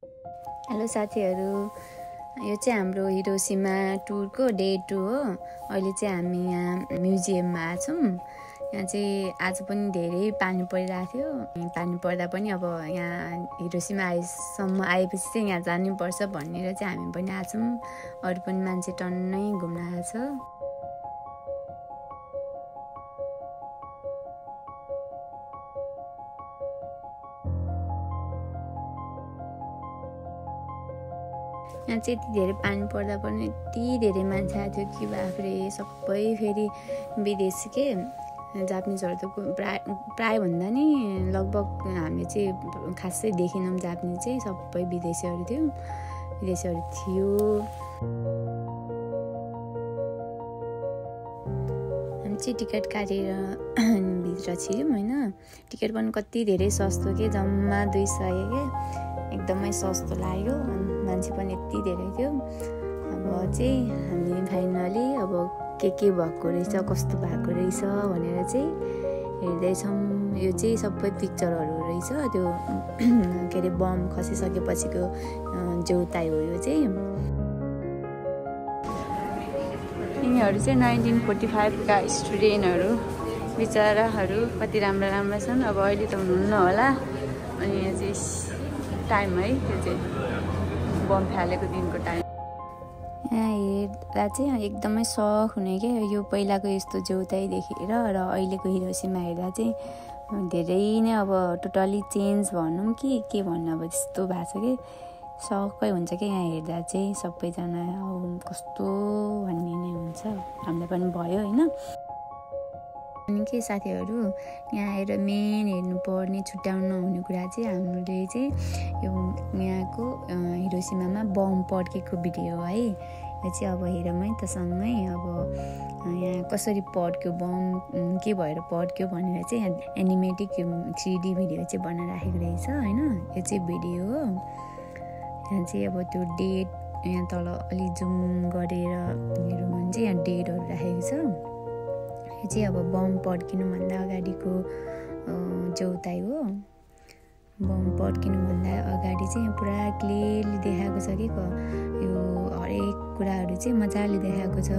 Hello साथीहरू, यो चाहिँ हाम्रो हिरोसिमा टुरको डे 2 हो। अहिले चाहिँ हामी यहाँ म्युजियममा आछौँ। यहाँ चाहिँ आज पनि धेरै पानी परिरहेको थियो। पानी पर्दा पनि अब यहाँ हिरोसिमा आएपछि चाहिँ यहाँ जानुपर्छ भनेर चाहिँ हामी पनि आछौँ। अरू पनि मान्छे टन्नै घुम्न आएको छ। यहाँ चाहिँ यति धेरै पानी पर्दा पनि यति धेरै मान्छे आएको थियो कि बाफ्रे, सबै फेरि विदेशीकै जापानिजहरू त प्राय भन्दा नि लगभग हामीले चाहिँ खासै देखेनौँ। जापानिज चाहिँ सबै विदेशीहरू थियो। हामी चाहिँ टिकट काटेर भित्र छिर्यौँ होइन। टिकट पनि कति धेरै सस्तो के, जम्मा 200 के, एकदमै सस्तो लाग्यो। मान्छे पनि यति धेरै थियो। अब चाहिँ हामीले फाइनली अब के भएको रहेछ, कस्तो भएको रहेछ भनेर चाहिँ हेर्दैछौँ। यो चाहिँ सबै पिक्चरहरू रहेछ, त्यो के अरे बम खसिसकेपछिको जोताइ हो यो चाहिँ। यिनीहरू चाहिँ 1945 का स्टुडेन्टहरू, बिचराहरू कति राम्रा छन्। अब अहिले त हुनुहुन्न होला। अनि यहाँ चाहिँ टाइम है, त्यो चाहिँ बम फालेको दिनको टाइम। यहाँ हेर्दा चाहिँ एकदमै सक हुने क्या, यो पहिलाको यस्तो जोताइ देखेर र अहिलेको हिरोसिमा हेर्दा चाहिँ धेरै नै अब टोटली चेन्ज भनौँ कि के भन्नु, अब त्यस्तो भएको छ कि सकै हुन्छ क्या यहाँ हेर्दा चाहिँ। सबैजना कस्तो भन्ने नै हुन्छ, हामीलाई पनि भयो होइन। अनि के साथीहरू, यहाँ आएर मेन हेर्नुपर्ने छुट्याउनु नहुने कुरा चाहिँ हामीले चाहिँ यो यहाँको हिरोसिमामा बम पड्केको भिडियो है। यो चाहिँ अब हेरौँ है त सँगै। अब यहाँ कसरी पड्क्यो बम, के भएर पड्क्यो भनेर चाहिँ यहाँ एनिमेटिक 3D भिडियो चाहिँ बनाइराखेको रहेछ होइन। यो चाहिँ भिडियो हो। यहाँ चाहिँ अब त्यो डेट यहाँ तल अलि जुम गरेर हेरौँ भने चाहिँ यहाँ डेटहरू राखेको छ। यो चाहिँ अब बम पड्किनुभन्दा अगाडिको जोताइ हो। बम पड्किनुभन्दा अगाडि चाहिँ पुरा क्लियरली देखाएको छ कि यो हरेक कुराहरू चाहिँ मजाले देखाएको छ।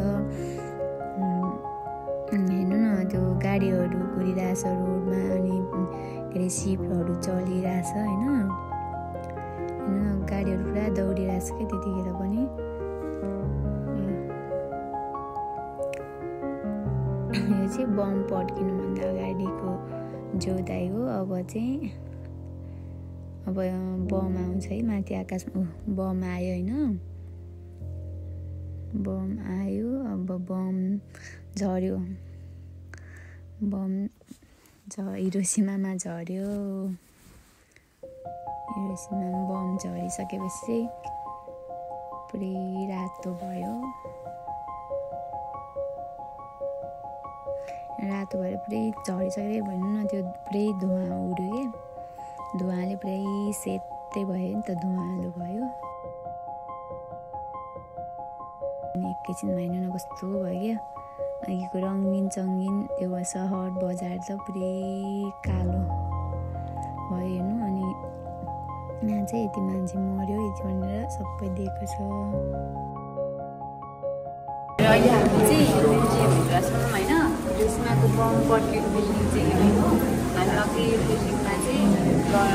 हेर्नु न, त्यो गाडीहरू घुरिरहेछ रोडमा, अनि के अरे सिपहरू चलिरहेछ होइन। हेर्नु न, गाडीहरू पुरा दौडिरहेछ क्या त्यतिखेर पनि। यो चाहिँ बम पड्किनुभन्दा अगाडिको जोताइ हो। अब बम आउँछ है माथि आकाशमा, बम आयो होइन। बम आयो, अब बम झऱ्यो, हिरोसिमामा झऱ्यो। हिरोसिमामा बम झरिसकेपछि चाहिँ पुरै रातो भयो। रातो भएर पुरै झरिसक्यो भन्नु न, त्यो पुरै धुवा उड्यो कि, धुवाले पुरै सेतै भयो नि त, धुवालो भयो। अनि एकैछिनमा हेर्नु न कस्तो भयो क्या, अघिको रङ्गिन चङ्गिन त्यो सहर बजार त पुरै कालो भयो हेर्नु। अनि यहाँ चाहिँ यति मान्छे मऱ्यो यति भनेर सबै दिएको छ। र अहिले हामी चाहिँ म्युजियमभित्र छौँ होइन। हिरोसिमाको बम पड्केको बिल्डिङ चाहिँ हेरेको। हामी अघि बिल्डिङमा चाहिँ गएर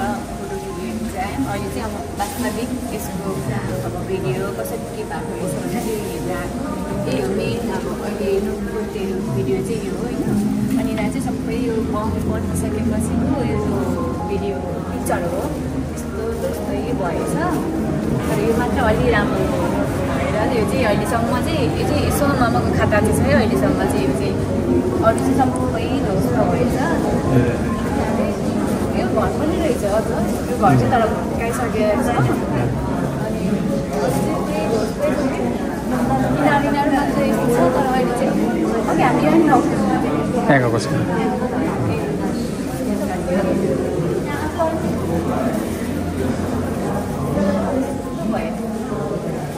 फोटो हेर्नु चाहिँ अहिले चाहिँ अब वास्तविक यसको अब भिडियो कसरी के भएको रहेछ भनेर हेर्दा त्यही हो मेन। अब अहिले हेर्नुको त्यो भिडियो चाहिँ यो होइन। अनि यहाँ चाहिँ सबै यो बम पड्किसकेपछिको यो भिडियो पिक्चर हो। यस्तो जस्तै भएछ, तर यो मात्र अलि राम्रो भएर यो चाहिँ अहिलेसम्म चाहिँ यो चाहिँ यसो मामाको खाता चाहिँ छ है। अहिलेसम्म चाहिँ यो चाहिँ अरू चाहिँ सबै ध्वस्त भएछ। यो घर पनि रहेछ, यो घर चाहिँ तर भत्काइसकेको छ। अनि किनार मात्रै यस्तो छ, तर अहिले चाहिँ अघि हामी यहाँ गएको छ।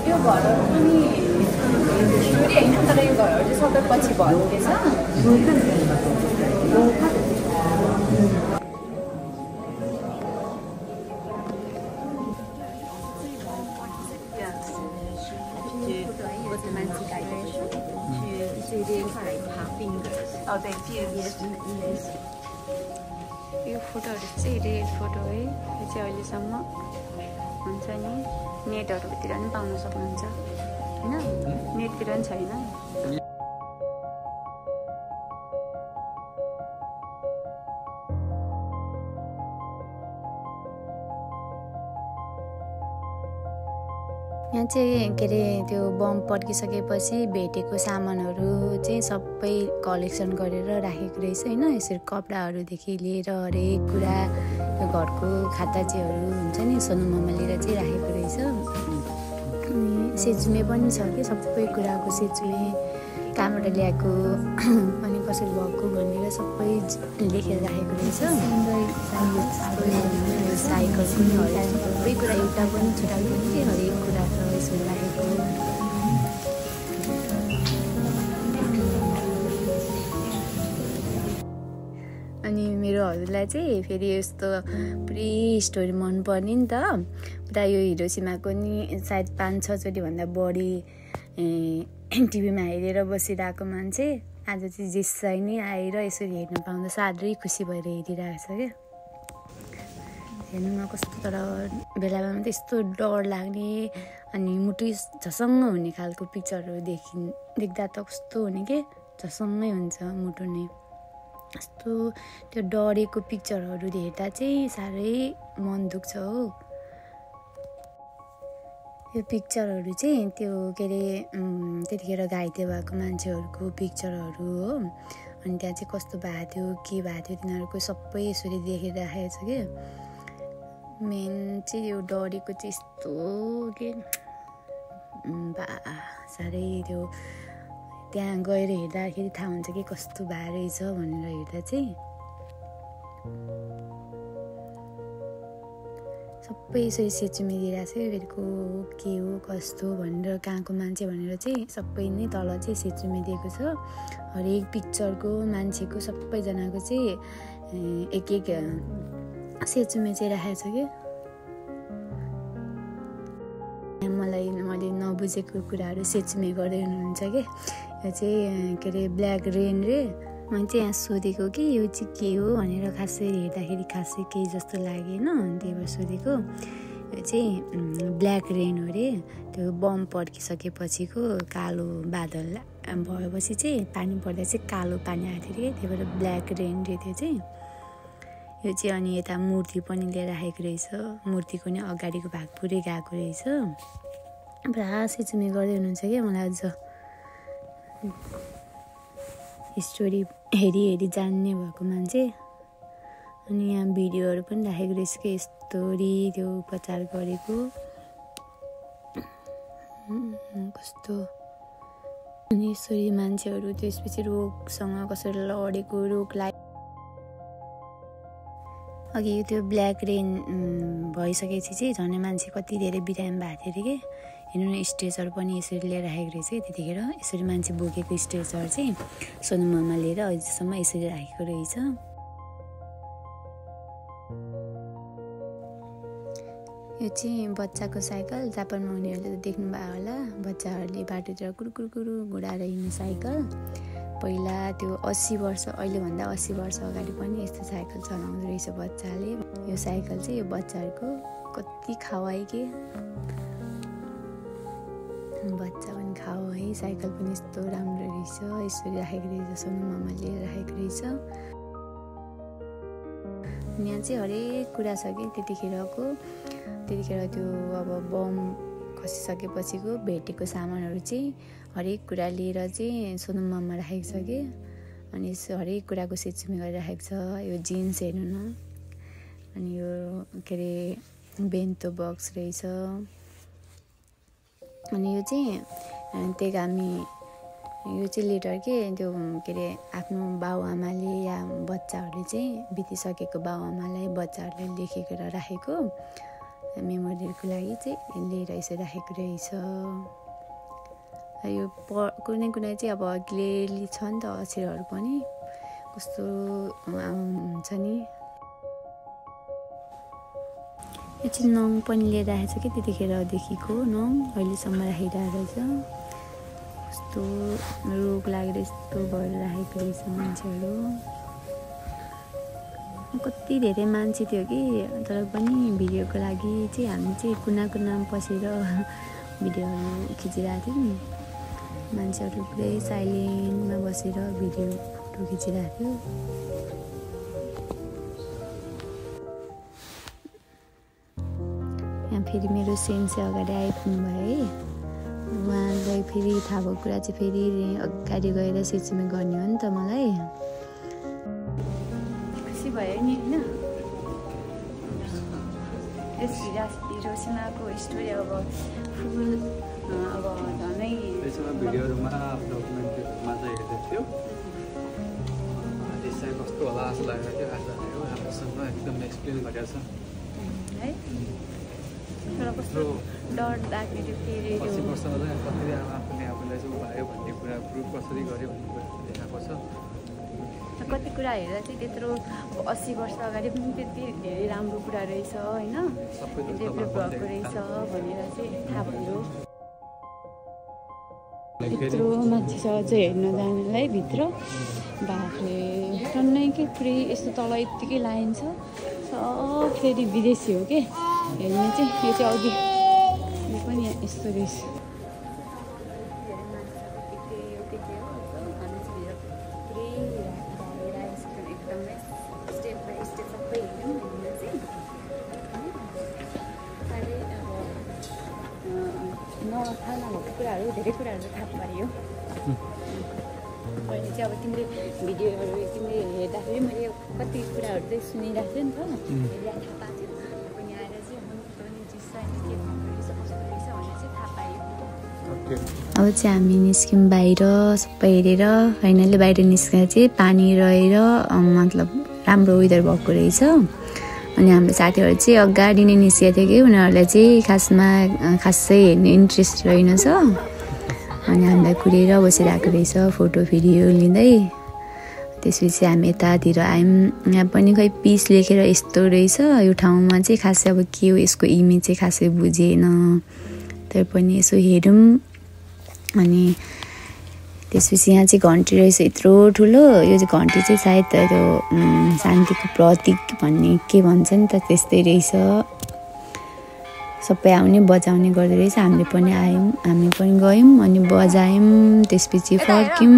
यो घरहरू पनि छोरी होइन, तर यो घरहरू चाहिँ सबै पछि भत्केछ। Oh, they fuse. Yes. यो फोटोहरू चाहिँ रेयर फोटो है। यो चाहिँ अहिलेसम्म हुन्छ नि नेटहरूतिर पनि पाउन सक्नुहुन्छ होइन, नेटतिर पनि छैन। यहाँ चाहिँ के अरे त्यो बम पड्किसकेपछि भेटेको सामानहरू चाहिँ सबै कलेक्सन गरेर राखेको रहेछ होइन। यसरी कपडाहरूदेखि लिएर हरेक कुरा त्यो घरको खाताचेहरू हुन्छ नि सोनु मामाले चाहिँ राखेको रहेछ। अनि सेचुमे पनि छ कि सबै कुराको सेचुमे कहाँबाट ल्याएको अनि कसरी भएको भनेर सबै लेखेर राखेको रहेछ। साइकल पनि हरेक सबै कुरा एउटा पनि छुट्याएको कि हरेक कुरा त यसो राखेको। अनि मेरो हजुरलाई चाहिँ फेरि यस्तो पुरै स्टोरी मनपर्ने नि त। पुरा यो हिरोसिमाको नि सायद 5-6 चोटिभन्दा बढी टिभीमा हेरेर बसिरहेको मान्छे आज चाहिँ जिस्साइ नै आएर यसरी हेर्न पाउँदा साह्रै खुसी भएर हेरिरहेको छ क्या। हेर्नुमा कस्तो तर बेला बेलामा त यस्तो डर लाग्ने अनि मुटु झसङ्ग हुने खालको पिक्चरहरू देख्दा त कस्तो हुने के झसङ्गै हुन्छ मुटु नै। यस्तो त्यो डरेको पिक्चरहरू हेर्दा चाहिँ साह्रै मन दुख्छ हो। यो पिक्चरहरू चाहिँ त्यो के अरे त्यतिखेर घाइते भएको मान्छेहरूको पिक्चरहरू हो। अनि त्यहाँ चाहिँ कस्तो भएको थियो के भएको थियो तिनीहरूको सबै यसरी देखेर राखेको छ कि। मेन चाहिँ यो डरेको चाहिँ यस्तो के साह्रै त्यो त्यहाँ गएर हेर्दाखेरि थाहा हुन्छ कि कस्तो भए रहेछ भनेर हेर्दा चाहिँ सबै यसरी सेचुमे दिइरहेको छ। फेरिको के हो कस्तो भनेर कहाँको मान्छे भनेर चाहिँ सबै नै तल चाहिँ सेचुमे दिएको छ। हरेक पिक्चरको मान्छेको सबैजनाको चाहिँ एक एक सेचुमे चाहिँ राखेको छ कि। मैले नबुझेको कुराहरू सेचुमे गर्दै हुनुहुन्छ कि। यो चाहिँ के अरे ब्ल्याक रेन रे। मैले चाहिँ यहाँ सोधेको कि यो चाहिँ के हो भनेर खासै हेर्दाखेरि खासै केही जस्तो लागेन त्यही भएर सोधेको। यो चाहिँ ब्ल्याक रेन हो अरे। त्यो बम पड्किसकेपछिको कालो बादल भएपछि चाहिँ पानी पर्दा चाहिँ कालो पानी आएको थियो कि त्यही भएर ब्ल्याक रेन रे त्यो चाहिँ। यो चाहिँ अनि यता मूर्ति पनि लिएर राखेको रहेछ। मूर्तिको नि अगाडिको भाग पुरै गएको रहेछ। पुरा सेचुमे गर्दै हुनुहुन्छ क्या। मलाई अझ स्टोरी हेरी जान्ने भएको मान्छे। अनि यहाँ भिडियोहरू पनि राखेको रहेछ कि स्टोरी त्यो उपचार गरेको कस्तो। अनि यसरी मान्छेहरू त्यसपछि रोगसँग कसरी लडेको रोगलाई अघि त्यो ब्ल्याक रेन भइसकेपछि चाहिँ झन् मान्छे कति धेरै बिरामी भएको थियो अरे कि। हेर्नु न स्टेजहरू पनि यसरी लिएर राखेको रहेछ कि त्यतिखेर यसरी मान्छे बोकेको स्टेजहरू चाहिँ सोनु मामा लिएर अहिलेसम्म यसरी राखेको रहेछ। यो चाहिँ बच्चाको साइकल। जापानमा उनीहरूले त देख्नुभयो होला बच्चाहरूले बाटोतिर कुरकुरकुरु घुडाएर हिँड्ने साइकल। पहिला त्यो 80 वर्ष अहिलेभन्दा 80 वर्ष अगाडि पनि यस्तो साइकल चलाउँदो रहेछ बच्चाले। यो साइकल चाहिँ यो बच्चाहरूको कति खावाइ के बच्चा पनि खाओ है। साइकल पनि यस्तो राम्रो रहेछ यसरी राखेको रहेछ सोनु मामाले राखेको रहेछ। यहाँ चाहिँ हरेक कुरा छ कि त्यतिखेर त्यो अब बम खसिसकेपछिको भेटेको सामानहरू चाहिँ हरेक कुरा लिएर चाहिँ सोनु मामा राखेको छ कि। अनि हरेक कुराको सेचुमे गरेर राखेको छ। यो जिन्स हेर्नु न। अनि यो के अरे बेन्तो बक्स रहेछ। अनि यो चाहिँ तेगामी यो चाहिँ लेटर के त्यो के अरे आफ्नो बाउआमाले या बच्चाहरूले चाहिँ बितिसकेको बाउआमालाई बच्चाहरूले लेखेर राखेको मेमोरीको लागि चाहिँ लिएर यसरी राखेको रहेछ। यो कुनै कुनै चाहिँ अब क्लियरली छ नि त अक्षरहरू पनि कस्तो हुन्छ नि। यो चाहिँ नङ पनि लिएर राखेको छ कि त्यतिखेरदेखिको नङ अहिलेसम्म राखिरहेको रहेछ। कस्तो रोग लागेर यस्तो भएर राखेको रहेछ मान्छेहरू। कति धेरै मान्छे थियो कि तर पनि भिडियोको लागि चाहिँ हामी चाहिँ कुना कुनामा पसेर भिडियोहरू खिचिरहेको थियौँ। मान्छेहरू पुरै साइलेन्टमा बसेर भिडियो फोटो खिचिरहेको थियो। यहाँ फेरि मेरो सेन्से अगाडि आइपुग्नु भयो है। उहाँलाई फेरि थाहा भएको कुरा चाहिँ फेरि अगाडि गएर सेचुमा गर्ने हो नि त मलाई। खुसी भयो नि होइन। यस हिरोसिमाको स्टोरी अब फुल अब झनै भिडियोहरूमा डकुमेन्ट्रीमा चाहिँ हेर्दै थियो। त्यसै कस्तो होला जस्तो लागेको थियो। आज राम्रोसँग एकदम एक्सप्लेन गरेको छ है। तर कस्तो डर लाग्ने थियो फेरि 80 वर्ष होला कसरी आफूले आफूलाई चाहिँ उभायो भन्ने कुरा प्रुभ कसरी गर्यो भन्ने कुरा देखाएको छ। कति कुरा हेर्दा चाहिँ त्यत्रो 80 वर्ष अगाडि पनि त्यति धेरै राम्रो कुरा रहेछ होइन। डेभलप भएको रहेछ भनेर चाहिँ थाहा भयो। त्यत्रो मान्छे छ चाहिँ हेर्न जानेलाई भित्र बाफले टन्नै के पुरै यस्तो तल यत्तिकै लाइन छ। सब फेरि विदेशी हो कि हेर्ने चाहिँ यो चाहिँ अघि यो पनि यस्तो रहेछ। थाहा नभएको कुराहरू धेरै कुराहरू थाहा पायो। अहिले चाहिँ अब तिमीले भिडियोहरू तिमीले हेर्दाखेरि मैले कति कुराहरू चाहिँ सुनिरहेको थिएँ नि त। थाहा पाएको थियो। अनि आएर चाहिँ के रहेछ कस्तो रहेछ भनेर चाहिँ थाहा पायो। अब चाहिँ हामी निस्क्यौँ बाहिर सबै हेरेर। फाइनली बाहिर निस्केर चाहिँ पानी रहेर मतलब राम्रो वेदर भएको रहेछ। अनि हाम्रो साथीहरू चाहिँ अगाडि नै निस्केको थियो कि उनीहरूलाई चाहिँ खासै हेर्ने इन्ट्रेस्ट रहेनछ। अनि हामीलाई कुरेर बसिरहेको रहेछ फोटो भिडियो लिँदै। त्यसपछि हामी यतातिर आयौँ। यहाँ पनि खै पिस लेखेर यस्तो रहेछ यो ठाउँमा चाहिँ खासै अब के हो यसको इमेज चाहिँ खासै बुझेन। तर पनि यसो हेरौँ। अनि त्यसपछि यहाँ चाहिँ घन्टी रहेछ यत्रो ठुलो। यो चाहिँ घन्टी चाहिँ सायद त्यो शान्तिको प्रतीक भन्ने के भन्छ नि त त्यस्तै रहेछ। सबै आउने बजाउने गर्दो रहेछ। हामी पनि आयौँ हामी पनि गयौँ अनि बजायौँ। त्यसपछि फर्क्यौँ।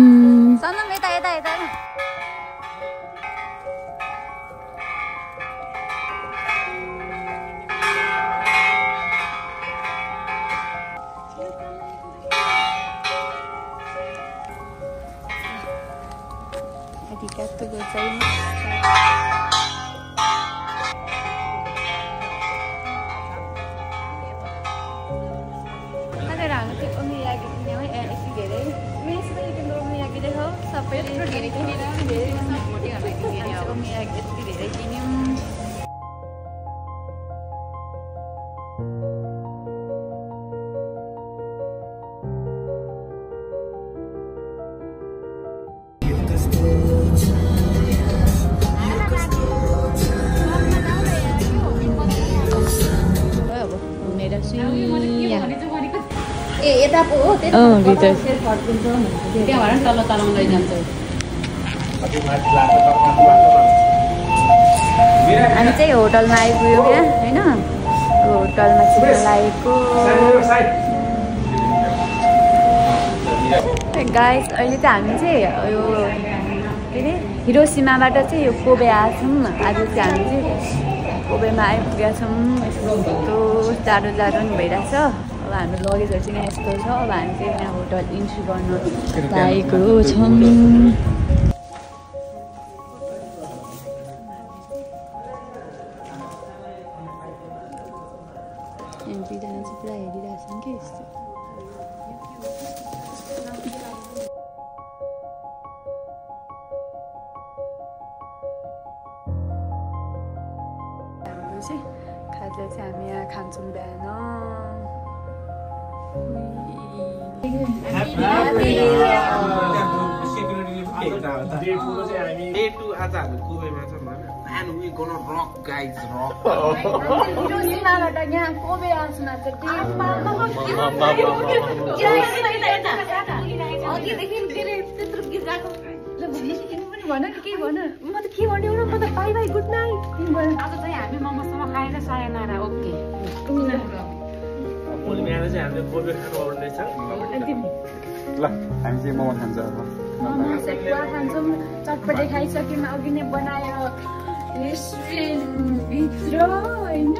भित्र त्यहाँबाट तल तलाउन लैजान्छ। हामी चाहिँ होटलमा आइपुग्यो क्या होइन। होटलमा छिर्न लागेको गाइस। अहिले चाहिँ हामी चाहिँ यो के अरे हिरोसिमाबाट चाहिँ यो कोबे आएको छौँ। आज चाहिँ हामी चाहिँ कोबेमा आइपुगेका छौँ। यस्तो जाडो जाडो नि भइरहेछ। अब हाम्रो लगेजहरू चाहिँ यहाँ यस्तो छ। अब हामी चाहिँ यहाँ होटल इन्ट्री गर्न लागेको छौँ। दुईजना चाहिँ पुरा हेरिरहेछौँ कि यस्तो। हाम्रो चाहिँ खाजा चाहिँ हामी यहाँ खान्छौँ बिहान। and we gonna rock, guys, rock. हिरोसिमाबाट यहाँ कोबे आसमा चाहिँ अघिदेखि त्यत्रो गीत गाएको ल भन नि के भन म त के भन्यो र म त बाई बाई गुड नाइट आज चाहिँ हामी मोमोसम्म खाएर सायनारा ओके भोलि बिहान चाहिँ हामीले कोबी खानु आउनेछ ल हामी चाहिँ मोमो खान्छ अब मोमो सेकुवा खान्छौँ चटपटे खाइसक्यौँ अघि नै बनायो रेस्टुरेन्टभित्र होइन